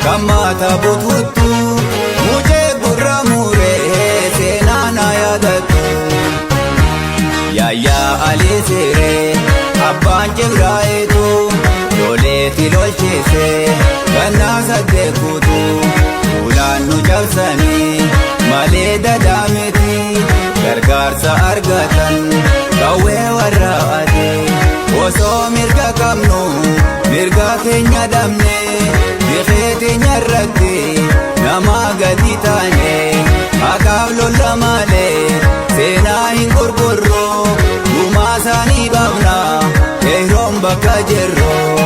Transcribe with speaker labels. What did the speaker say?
Speaker 1: Kan maata bututtu mucee gurra muree seenaa na yaadattu. Yaayyaa Alii Siree abbaan Jibraayitu loleeti lolchise gannaa saddeet guutuu fuulaan nu cabsanii malee dadaamiti gargaarsa argatan qawwee warra adii. Osoo mirga qabnu mirga keenya dhabne, bifee teenya irratti nama gadi taane, haqaaf lolla malee seenaa hin gurgurru, gumaa isaanii baafna qeerroon bakka jirru.